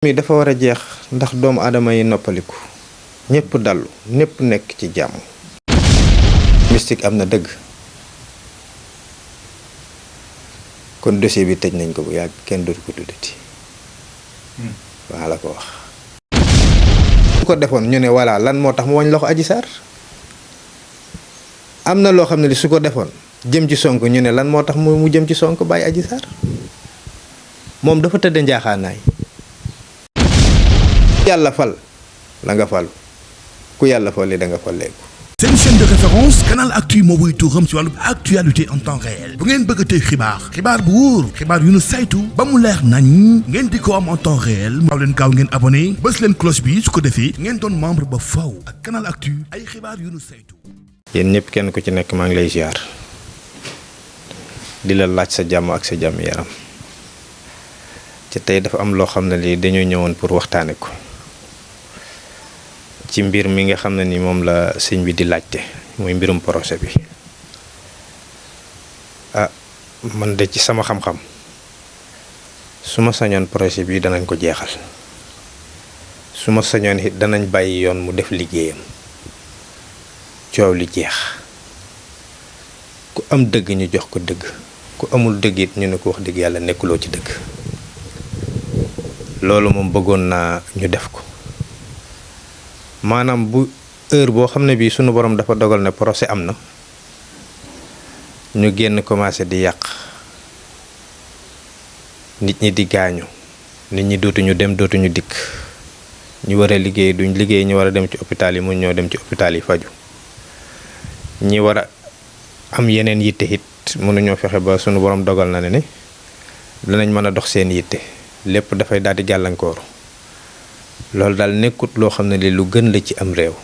mi dafa war a jeex ndax doomu aadama yi noppaliku ñëpp dallu ñëpp nekk ci jàmm. mystique am na dëgg kon dossier bi tëj nañ ko bu yàgg kenn dootu ko tuddati waa la ko wax. su ko defoon ñu ne voilà lan moo tax mu wañ loxo Adji Sarr am na loo xam ne li su ko defoon jëm ci Sonko ñu ne lan moo tax mu jëm ci Sonko bàyyi Adji Sarr moom dafa tëdd njaaxaanaay. yàlla fal la nga fal ku yàlla fal li da nga falleeku. C'est une chaîne de référence Canal Actu moo buy tuuram ci wàllu actualité en temps réel bu ngeen bëgg a tey xibaar bu wóor xibaar yu nu saytu ba mu leer nañ ngeen di ko am en temps réel waaw leen gaaw ngeen abonné bës leen cloche bi su ko defee ngeen doon membre ba faw ak Canal Actu ay xibaar yu nu saytu. yéen ñëpp kenn ku ci nekk maa ngi lay ziar di la laaj sa jàmm ak sa jàmm yaram ci tey dafa am loo xam ne lii dañoo ñëwoon pour waxtaane ko ci mbir mi nga xam ne ni moom la sëñ bi di laajte muy mbirum procès bi man de ci sama xam-xam su ma sañoon procès bi danañ ko jeexal su ma sañoon it danañ bàyyi yoon mu def liggéeyam coow li jeex ku am dëgg ñu jox ko dëgg ku amul dëgg it ñu ne ko wax dëgg yàlla nekkuloo ci dëgg loolu moom bëggoon naa ñu def ko maanaam bu heure boo xam ne bii sunu borom dafa dogal ne procès am na ñu génn commencé di yàq nit ñi di gaañu nit ñi dootuñu dem dootuñu dikk ñu war a liggéey duñ liggéey ñu war a dem ci hôpital yi mun ñoo dem ci hôpital yi faju ñi war a am yeneen yitte it mënuñoo fexe ba sunu borom dogal na ne danañ mën a dox seen yitte lépp dafay daal di gàllankooru loolu daal nekkut loo xam ne li lu gën la ci am réew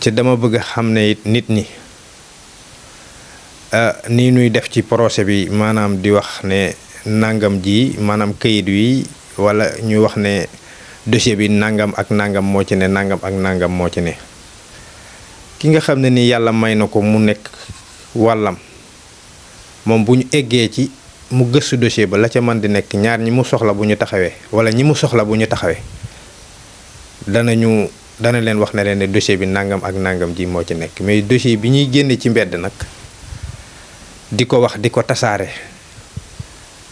ci dama bëgg a xam ne it nit ñi nii nuy def ci procès bi maanaam di wax ne nangam ji maanaam këyit wi walla ñu wax ne dossier bi nangam ak nangam moo ci ne nangam ak nangam moo ci ne ki nga xam ne ni yàlla may na ko mu nekk wàllam moom bu ñu eggee ci mu gëstu dossier ba la ca man di nekk ñaar ñi mu soxla bu ñu taxawee wala ñi mu soxla bu ñu taxawee dana leen wax ne leen ne dossier bi nangam ak nangam ji moo ci nekk mais dossier bi ñuy génne ci mbedd nag di ko wax di ko tasaare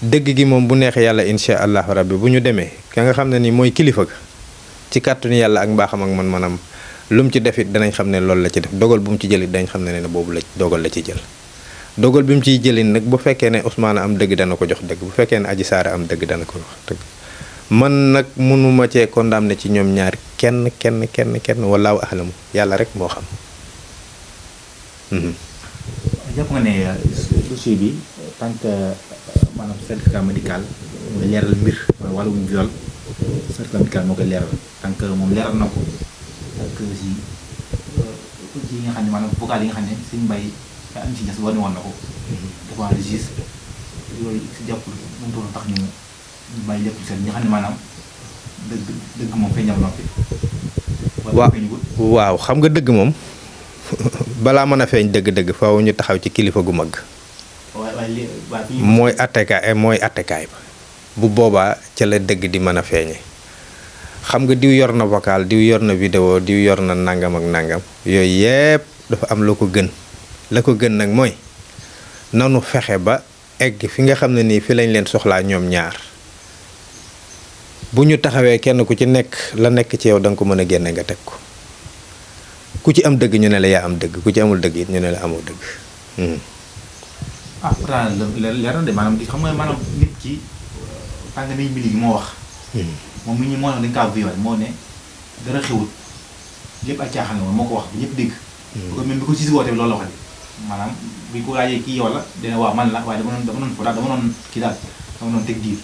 dëgg gi moom bu neexee yàlla incha allahu rabbi bu ñu demee ka nga xam ne ni mooy kilifa ga ci kàttanu yàlla ak mbaaxam ak man-manam lu mu ci def it danañ xam ne loolu la ci def dogal bu mu ci jëlit dañ xam ne ne boobu la dogal la ci jël. dogal bi mu ciy jëlin nag bu fekkee ne Ousmane am dëgg dana ko jox dëgg bu fekkee ne Adji Sarr am dëgg dana ko wax dëgg man nag mënuma cee condamné ci ñoom ñaar kenn wallaahu ahlamu yàlla rek moo xam. jàpp nga ne dossier bi tant que maanaam certificat médical mooy leeral mbir wàllum viol certificat médical moo koy leeral tant que moom leeral na ko ak si yi nga xam ne maanaam vocal yi nga xam ne suñu mbay. am ci ñas wane woon na ko devant le juge yooyu si jàpp mu doon tax ñu bàyyi lépp seen ñi xam ne maanaam dëgg moom feeñal noppi waaw xam nga dëgg moom balaa mën a feeñ dëgg-dëgg faaw ñu taxaw ci kilifa gu mag mooy attekaay ba bu boobaa ca la dëgg di mën a feeñe xam nga diw yor na vocal diw yor na vidéo diw yor na nangam ak nangam yooyu yépp dafa am lu ko gën la ko gën nag mooy nanu fexe ba egg fi nga xam ne nii fi lañ leen soxlaa ñoom ñaar bu ñu taxawee kenn ku ci nekk la nekk ci yow da nga ko mën a génne nga teg ko ku ci am dëgg ñu ne la yaa am dëgg ku ci amul dëgg it ñu ne la amoo dëgg. pourtant leer na de maanaam xam nga maanaam nit ki tàng nañ mbili gi moo wax. moom mi ñu moo dañ kaa violé moo ne dara xewut lépp ay caaxaan la moo ko wax bi ñëpp dégg. bu ko même bi ko si wootee loolu la wax maanaam bi ko laajee kii yow la dina waaw man la waaye dama noon kii daal dama noon teg diir.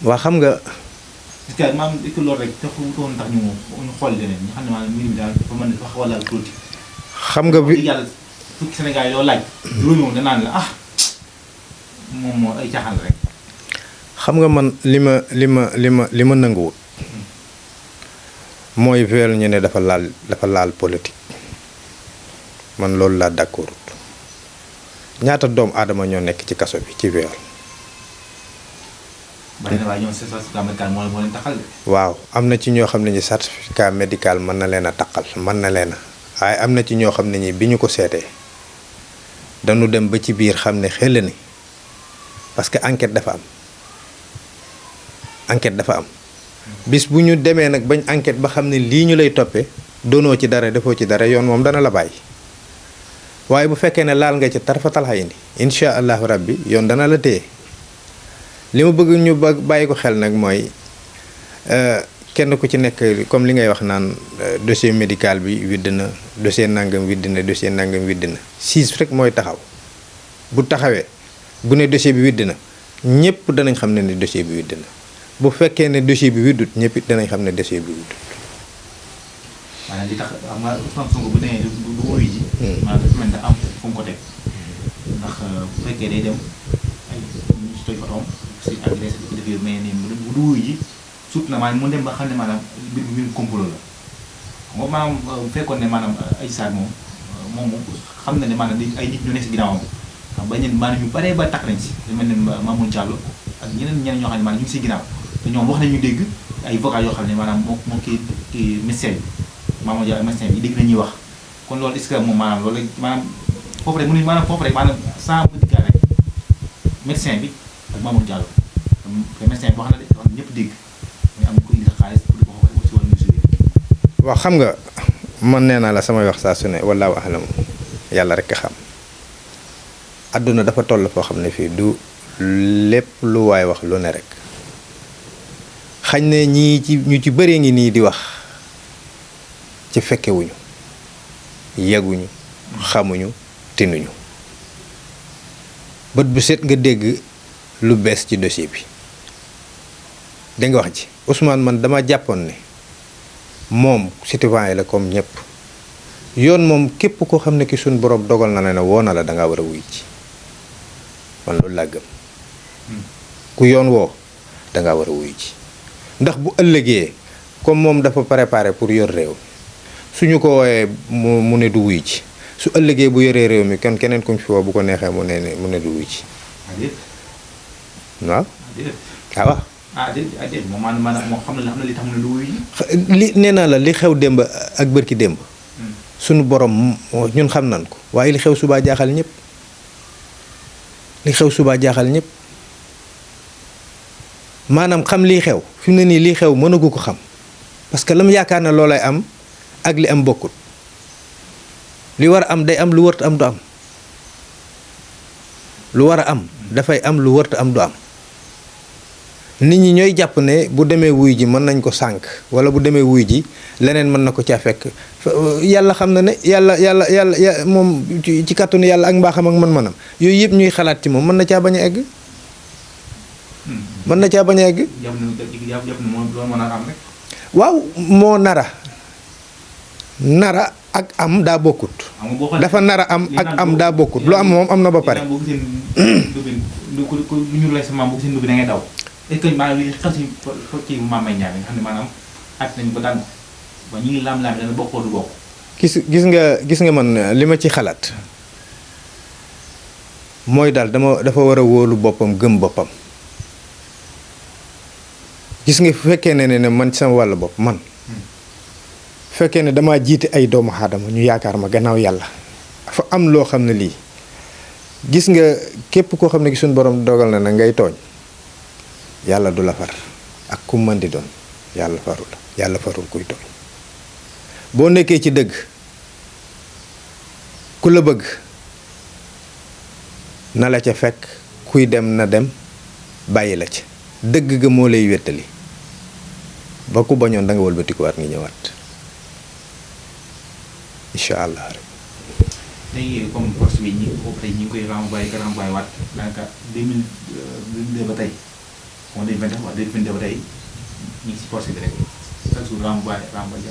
waa xam nga. est-ce que maanaam est-ce que loolu rek taxutoon tax ñu xool leneen ñu xam ne maanaam mbir mi daal dafa mën a xaw a laal tuuti. xam nga bi yàlla fukki Sénégal yi loo laaj. juróomi moom danaan la moom moo ay caaxaan la rek. xam nga man li ma nanguwut mooy viol ñu ne dafa laal politique. man loolu laa d'accordut ñaata doomu aadama ñoo nekk ci kaso bi ci viol bari na waaye ñoom certificat médical moo leen taxal de. waaw am na ci ñoo xam ne ñi certificat médical mën na leen a taqal mën na leen a waaye am na ci ñoo xam ne ñi bi ñu ko seetee dañu dem ba ci biir xam ne xel ni parce que enquête dafa am bis bu ñu demee nag bañ enquête ba xam ne lii ñu lay toppee doonoo ci dara defoo ci dara yoon moom dana la bàyyi waaye bu fekkee ne laal nga ci tarfatal xay ni incha allahu rabbi yoon dana la téye li ma bëgg ñu bàyyi ko xel nag mooy kenn ku ci nekk comme li ngay wax naan dossier médical bi widd na dossier nangam widd na dossier nangam widd na siis rek mooy taxaw bu taxawee bu ne dossier bi widd na ñëpp danañ xam ne dossier bi widd na bu fekkee ne dossier bi widdut ñëpp it danañ xam ne dossier bi widdut. maanaam li tax xam nga Ousmane Sonko bu nee du wuyu ji. maanaam dafa mel ne am fu mu ko teg ndax bu fekkee day dem ay ñu si toj otoom si agressé di ko defee mais ni du wuyu ji surtout na maanaam mu dem ba xam ne maanaam mbir mi complot la xam nga maanaam bu fekkoon ne maanaam ay saag moom xam na ne maanaam ay nit ñu nekk si ginnaawam xam ba ñenn maanaam ñu baree ba takk nañ si lu mel ne Mamour Diallo ak ñeneen ñoo xam ne maanaam ñu ngi si ginnaaw te ñoom wax nañu dégg ay vocal yoo xam ne maanaam moo kii médecin bi Mamour Diallo médecin bi dégg nañuy wax kon loolu est-ce que moom maanaam loolu maanaam foofu rek mënuñ maanaam foofu rek maanaam sans médical rek médecin bi ak Mamour Diallo te médecin bi wax na de wax na ñëpp dégg mais am ko indi sa xaalis pour di ko xool si wàllu musique. waaw xam nga man nee naa la samay wax saa su ne wallaahu ahlam yàlla rek a xam àdduna dafa toll foo xam ne fii du lépp lu waay wax lu ne rek xañ ne ñu ci bëree ngi nii di wax ci fekkewuñu yeguñu xamuñu tinuñu bët bu set nga dégg lu bees ci dossier bi da nga wax ji Ousmane man dama jàppoon ne moom citoyen la comme ñëpp yoon moom képp koo xam ne ki suñ borom dogal na la ne woo na la da ngaa war a wuy ci man loolu laa gëm ku yoon woo da ngaa war a wuy ci ndax bu ëllëgee comme moom dafa préparé pour yor réew suñu ko wooyee mu ne du wuy ci su ëllëgee bu yoree réew mi kon keneen kuñ fi woo bu ko neexee mu ne du wuy ci waaw waaw déedéet moom maanaam moo xam ne li tax mu ne lu wuyu li nee naa la li xew démb ak bërki démb suñu borom ñun xam nañ ko waaye li xew subaa jaaxal ñëpp maanaam xam lii xew fi mu ne nii lii xew mënagu ko xam parce que lam yaakaar na loolay am ak li am bokkut li war a am day am lu wërta am du am lu war a am dafay am lu wërta am du am nit ñi ñooy jàpp ne bu demee wuy ji mën nañ ko sànk wala bu demee wuy ji leneen mën na ko caa fekk yàlla xam na ne yàlla moom ci kàttanu yàlla ak mbaaxam ak mën-mënam yooyu yëpp ñuy xalaat ci moom mën na caa bañ a egg. mën na caa bañ a egg. waaw moo nara ak am daa bokkut. dafa nara am ak am daa bokkut lu am moom am na ba pare. est-ce que maanaam li xew si ci Mame Mbaye Niang nga xam ne maanaam at nañu ba daan ba ñu ngi laam-laam dana bokkoo du bokk. gis nga man li ma ci xalaat mooy daal dafa war a wóolu boppam gëm boppam gis nga fu fekkee ne man sama wàllu bopp man fekkee ne damaa jiite ay doomu aadama ñu yaakaar ma gannaaw yàlla dafa am loo xam ne lii gis nga képp koo xam ne gi suñu borom dogal na ngay tooñ yàlla du la far ak ku mën di doon yàlla farul kuy tooñ boo nekkee ci dëgg ku la bëgg na la ca fekk kuy dem na dem bàyyi la ca dëgg ga moo lay wéttali ba ku bañoon da nga wëlbatikuwaat ngi ñëwaat incha allah rek. léegi comme force bi ñi ngi koy renvoyé waat daanaka 2022 ba tey. moom 2020 wax 2022 ba tey ñu ngi si force bi rek chaque jour renvoyé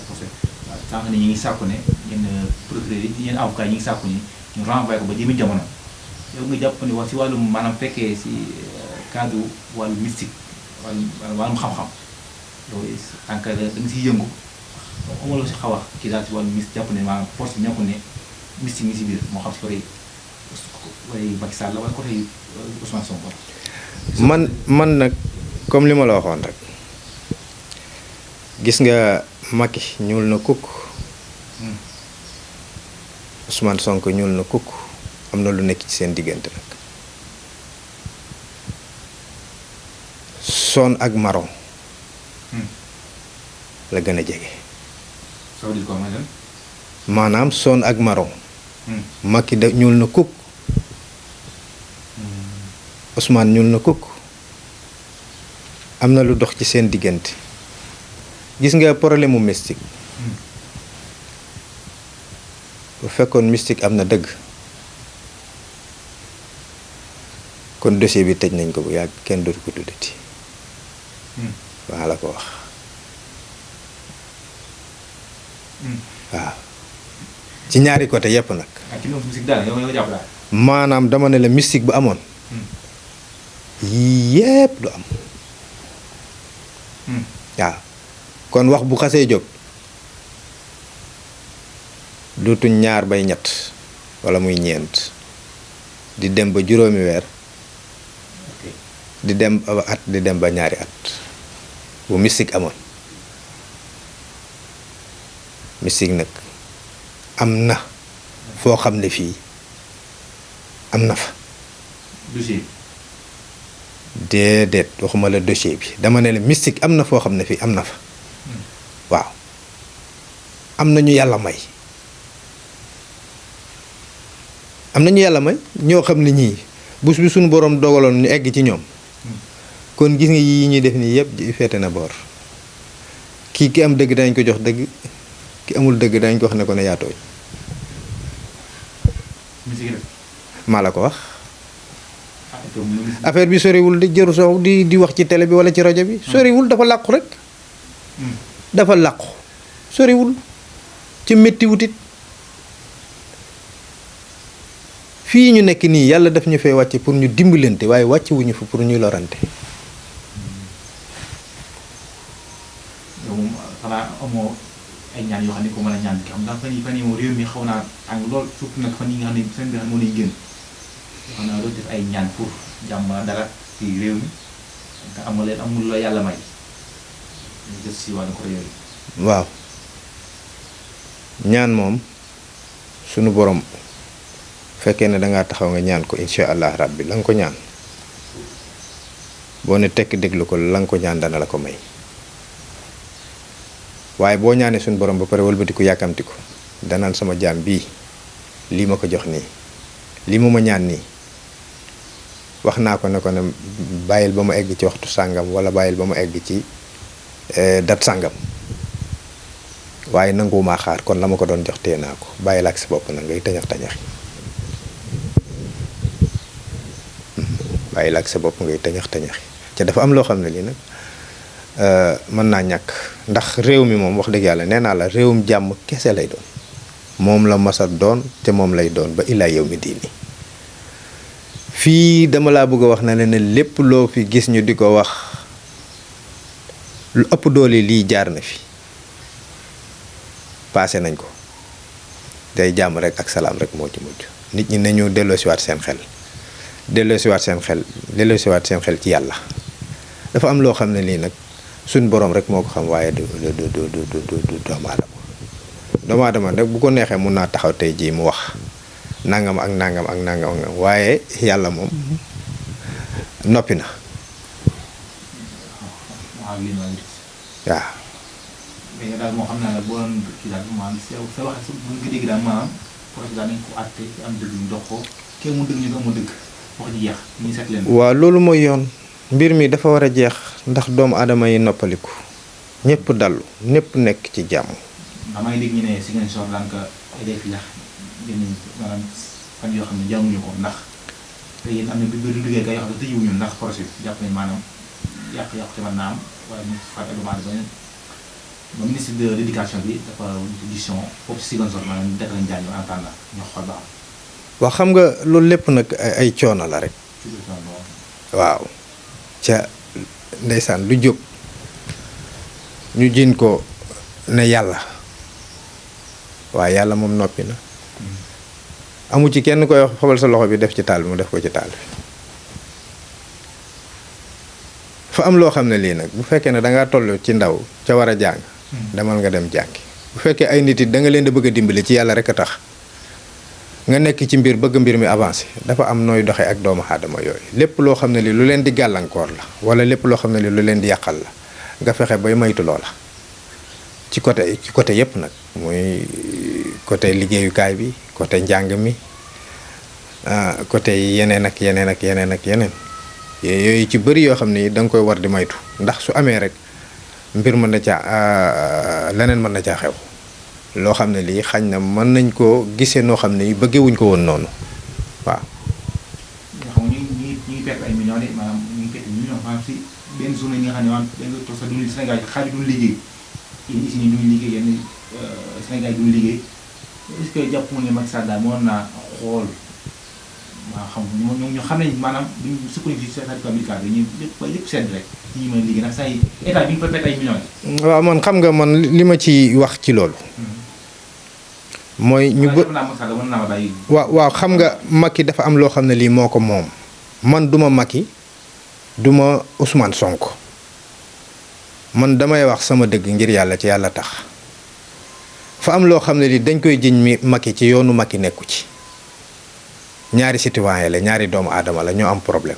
force waaw sànq ne ñu ngi sàkku ne yenn procureur yi yenn avocat yi ñu ngi sàkku ni ñu renvoyé ko ba jëmi jamono yow nga jàpp ni wax si wàllum maanaam fekkee si cadre wàllu mystique wàllum xam-xam yow tànk da nga siy yëngu amaloo si xaw a kii daal si wàllu mystique jàpp ne maanaam force bi nekkul ne mystique ngi si biir moo xam si côté Macky Sall la wala côté Ousmane Sonko. man nag comme li ma la waxoon rek gis nga Macky ñuul na kukk Ousmane Sonko ñuul na kukk am na lu nekk ci seen diggante nag son ak marron la gën a jege maanaam son ak marron Macky da ñuul na kukk Ousmane ñuul na kukk am na lu dox ci seen diggante gis nga problème mu mystique bu fekkoon mystique am na dëgg kon dossier bi tëj nañ ko bu yàgg kenn dootu ko tuddati waa la ko wax waaw ci ñaari côté yépp nag maanaam dama ne la mystique bu amoon yii yépp du am waaw kon wax bu xasee jóg dootuñ ñaar bay ñett wala muy ñeent di dem ba juróomi weer di dem ba at di dem ba ñaari at bu mystique amoon mystique nag am na foo xam ne fii am na fa dossier déedéet waxuma la dossier bi dama ne la mystique am na foo xam ne fii am na fa waaw am na ñu yàlla may ñoo xam ne ñii bés bi suñu boroom dogaloon ñu egg ci ñoom kon gis nga yii ñuy def nii yëpp féete na boor ki am dëgg dañ ko jox dëgg ki amul dëgg dañ ko wax ne ko ne yaa tooñ maa la ko wax affaire bi soriwul di jëru soow di wax ci télé bi wala ci rajo bi soriwul dafa làqu rek dafa làqu soriwul ci métti wutit fii ñu nekk nii yàlla daf ñu fee wàcce pour ñu dimbalante waaye wàcce wuñu fa pour ñuy lorante yow moom xanaa amoo ay ñaan yoo xam ne ko mën a ñaan ki xam ndax fan yi moom réew mi xaw naa tàng lool surtout nag fan yi nga xam ne seen bi xam moo lay génn yoo xam ne loolu def ay ñaan pour jàmm dara ci réew mi nga amul la yàlla may ñu gës si wàllu ko yooyu waaw ñaan moom sunu borom fekkee ne dangaa taxaw nga ñaan ko insha allah rabbi la nga ko ñaan boo ne tekk déglu ko la nga ko ñaan dana la ko may waaye boo ñaanee suñu borom ba pare wëlbati ko yàkkamti ko danaan sama jaam bii lii ma ko jox nii lii mu ma ñaan nii wax naa ko ne ko ne bàyyil ba ma egg ci waxtu sàngam wala bàyyil ba ma egg ci dat sàngam waaye nanguwumaa xaar kon la ma ko doon jox tee naa ko bàyyil ak sa bopp nag ngay tañax tañaxi bàyyil ak sa bopp ngay tañax tañaxi ca dafa am loo xam ne lii nag mën naa ñàkk ndax réew mi moom wax dëgg yàlla nee naa la réewum jàmm kese lay doon moom la masa doon te moom lay doon ba illaa yow mi diini fii dama laa bëgg a wax na ne lépp loo fi gis ñu di ko wax lu ëpp doole lii jaar na fi paase nañ ko day jàmm rek ak salaam rek moo ci mujj nit ñi nañu delloosiwaat seen xel delloosiwaat seen xel ci yàlla dafa am loo xam ne lii nag suñ boroom rek moo ko xam waaye du doomu aadama rek bu ko neexee mun naa taxaw tey jii mu wax nangam ak nangam ak nangam waaye yàlla moom noppi na waaw mais daal moo xam naa ne boo doon kii daal maanaam sa wax bu nga dégg daal maanaam projet daal nañ ko àtte ci am dëgg ñu dox ko kii mu dëgg ñu amul dëgg wax ji jeex ñu seet leen. waaw loolu mooy yoon mbir mi dafa war a jeex ndax doomu aadama yi noppaliku ñëpp dallu ñëpp nekk ci jàmm. maa ngi dégg ñu ne si ngeen soxla daanaka ay filax génn maanaam fan yoo xam ne jànguñu ko ndax te yéen am na biir liggéey kay yoo xam ne tëjuwuñu ndax projet bi jàpp nañu maanaam yàq-yàq ci mën naa am waaye ñu fàtte lu maanaam ba ministre de l'éducation bi dafa décision foofu si ngeen soxla maanaam def lañ jàng en attendant ñu xool ba xam. waaw xam nga loolu lépp nag ay coono la rek. waaw ca ndeysaan lu jóg ñu jiin ko ne yàlla waaye yàlla moom noppi na amu ci kenn koy wax fabal sa loxo bi def ci taal bi mu def ko ci taal bi fa am loo xam ne lii nag bu fekkee ne da ngaa toll ci ndaw ca war a jàng demal nga dem jàngi bu fekkee ay nit it da nga leen di bëgg a dimbali ci yàlla rek a tax nga nekk ci mbir bëgg mbir mi avancé dafa am nooy doxee ak doomu aadama yooyu lépp loo xam ne lii lu leen di gàllankoor la wala lépp loo xam ne lii lu leen di yàqal la nga fexe bay moytu loola ci côté yépp nag muy côté liggéeyukaay bi côté njàng mi côté yeneen ak yeneen ak yeneen ak yeneen yooyu ci bëri yoo xam ne da nga koy war di moytu ndax su amee rek mbir mën na caa leneen mën na caa xew loo xam ne lii xañ na mën nañ koo gisee noo xam ne bëggewuñ ko woon noonu waaw. xam nga ñu ngi perte ay millions de maanaam ñu ngi perte millions maanaam si benn journée yi nga xam ne maanaam da nga toog sax duñu Sénégal xaaju duñu liggéey yéen ici nii duñu liggéey yenn Sénégal duñu liggéey est-ce que jàpp nga ne Macky Sall daal moo na xool maa xam ñu xam nañ maanaam duñ sukkandiku si certificat médical bi ñu lépp sedd rek ci ñi mën a liggéey ndax saa yi état bi ñu fa perte ay millions yi. waaw man xam nga man li ma ci wax ci loolu. mooy ñu waaw xam nga Macky dafa am loo xam ne lii moo ko moom man duma Macky duma Ousmane Sonko man damay wax sama dëgg ngir yàlla ci yàlla tax fa am loo xam ne lii dañ koy jiñ mi Macky ci yoonu Macky nekku ci ñaari citoyen la ñaari doomu aadama la ñoo am problème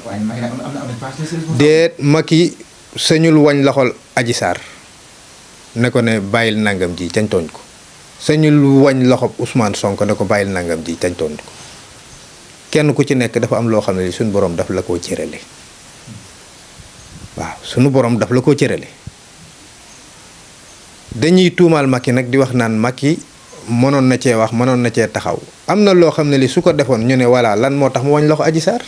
déet Macky sañul wañ loxol Adji Sarr ne ko ne bàyyil nangam ji cañ tooñ ko sañul wañ loxob Ousmane Sonko ne ko bàyyil nangam ji cañ tooñ ko kenn ku ci nekk dafa am loo xam ne li suñu borom daf la koo cërale waaw suñu borom daf la koo cërale dañuy tuumaal Macky nag di wax naan Macky mënoon na cee wax mënoon na cee taxaw am na loo xam ne li su ko defoon ñu ne voilà lan moo tax mu wañ loxo Adji Sarr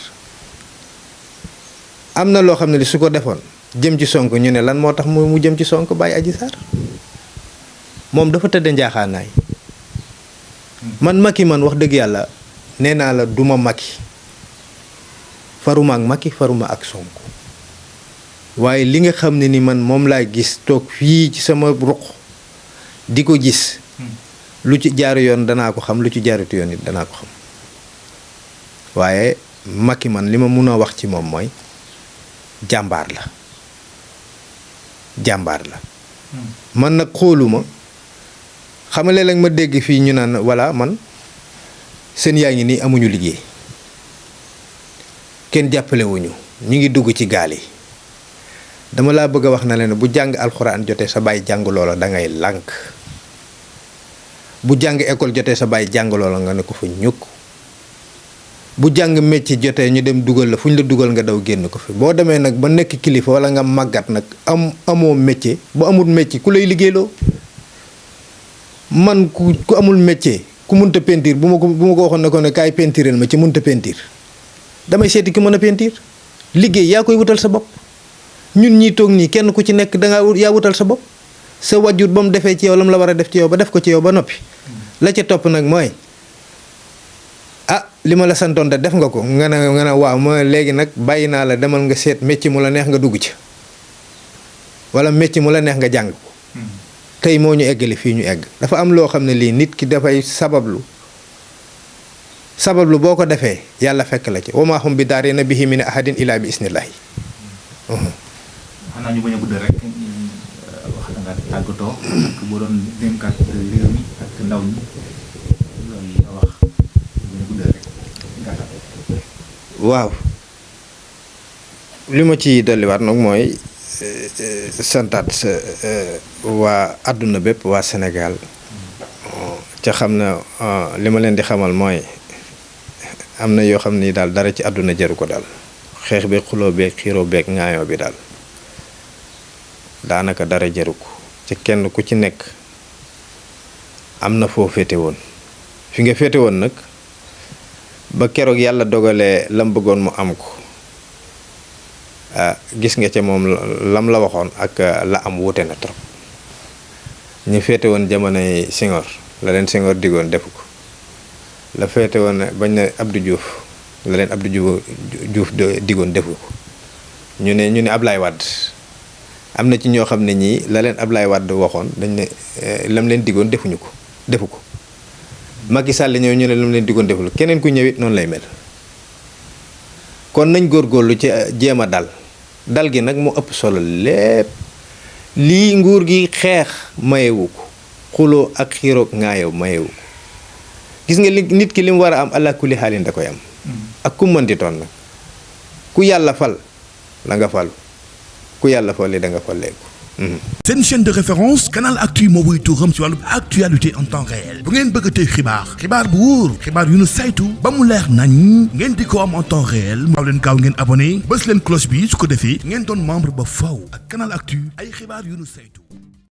am na loo xam ne li su ko defoon jëm ci Sonko ñu ne lan moo tax mu jëm ci Sonko bàyyi Adji Sarr moom dafa tëdd njaaxaanaay man Macky man wax dëgg yàlla nee naa la duma Macky faruma ak Macky faruma ak Sonko waaye li nga xam ne ni man moom laa gis toog fii ci sama ruq di ko gis lu ci jaaru yoon danaa ko xam lu ci jaarutu yoon it danaa ko xam waaye Macky man li ma mun a wax ci moom mooy jàmbaar la man nag xooluma xam nga léeg-léeg ma dégg fii ñu naan voilà man seen yaa ngi nii amuñu liggéey kenn jàppalewuñu ñu ngi dugg ci gaal yi dama laa bëgg a wax na leen bu jàng alxuraan jotee sa baay jàng loola da ngay lànk bu jàng école jotee sa baay jàng loola nga ne ko fa ñukk bu jàng métier jotee ñu dem dugal la fu ñu la dugal nga daw génn ko fi boo demee nag ba nekk kilifa wala nga màggat nag amoo métier bu amul métier ku lay liggéeyloo man ku amul métier ku munta peinture bu ma ko waxoon ne ko ne kaay peintureel ma ci munta peinture damay seeti ki mën a peinture liggéey yaa koy wutal sa bopp ñun ñii toog nii kenn ku ci nekk yaa wutal sa bopp sa wajjut ba mu defee ci yow lam la war a def ci yow ba def ko ci yow ba noppi la ca topp nag mooy li ma la santoon de def nga ko nga ne waaw ma léegi nag bàyyi naa la demal nga seet métier mu la neex nga dugg ci wala métier mu la neex nga jàng ko tey moo ñu eggali fii ñu egg dafa am loo xam ne lii nit ki dafay sabablu boo ko defee yàlla fekk la ci wa maa hum bi daarina bihi min ahadin illa bi isnillahi. xanaa ñu bañ a guddal rek wax nga tàggatoo ak boo doon dénkaat réew mi ak ndaw ñi loolu nga wax bañ a guddal rek gàttal. waaw li ma ci dolliwaat nag mooy santaat waa àdduna bépp waa Sénégal ca xam na li ma leen di xamal mooy am na yoo xam ni daal dara ci àdduna jaru ko daal xeex bi xuloo beeg xiiroo beeg ŋaayoo bi daal daanaka dara jaru ko ci kenn ku ci nekk am na foo féete woon fi nga féete woon nag ba keroog yàlla dogalee lam bëggoon mu am ko gis nga ca moom lam la waxoon ak la am wuute na trop ñu féete woon jamonoy Senghor la leen Senghor digoon defu ko la féete woon bañ ne Abdou Diouf la leen Abdou Diouf digoon defu ko ñu ne Ablaye Wade am na ci ñoo xam ne ñii la leen Ablaye Wade waxoon dañ ne lam leen digoon defu ko Macky Sall ñëw ñu ne lam leen digoon deful keneen ku ñëwit noonu lay mel kon nañ góorgóorlu ci jéem a dal dal gi nag moo ëpp solo lépp lii nguur gi xeex mayewu ko xuloo ak xiiroog ngaayow mayewu ko gis nga nit ki li mu war a am allah kulli xaalin da koy am ak ku mën di toon nag ku yàlla fal la nga falu ku yàlla fal li da nga falleeku seen chaîne de référence Canal Actu moo wuy tuuram ci wàllu actualité en temps réel bu ngeen bëgg a tey xibaar bu wóor xibaar yu nu saytu ba mu leer nañ ngeen di ko am en temps réel waaw leen gaaw ngeen abonné bës leen cloche bi su ko defee ngeen doon membre ba faw ak Canal Actu ay xibaar yu nu saytu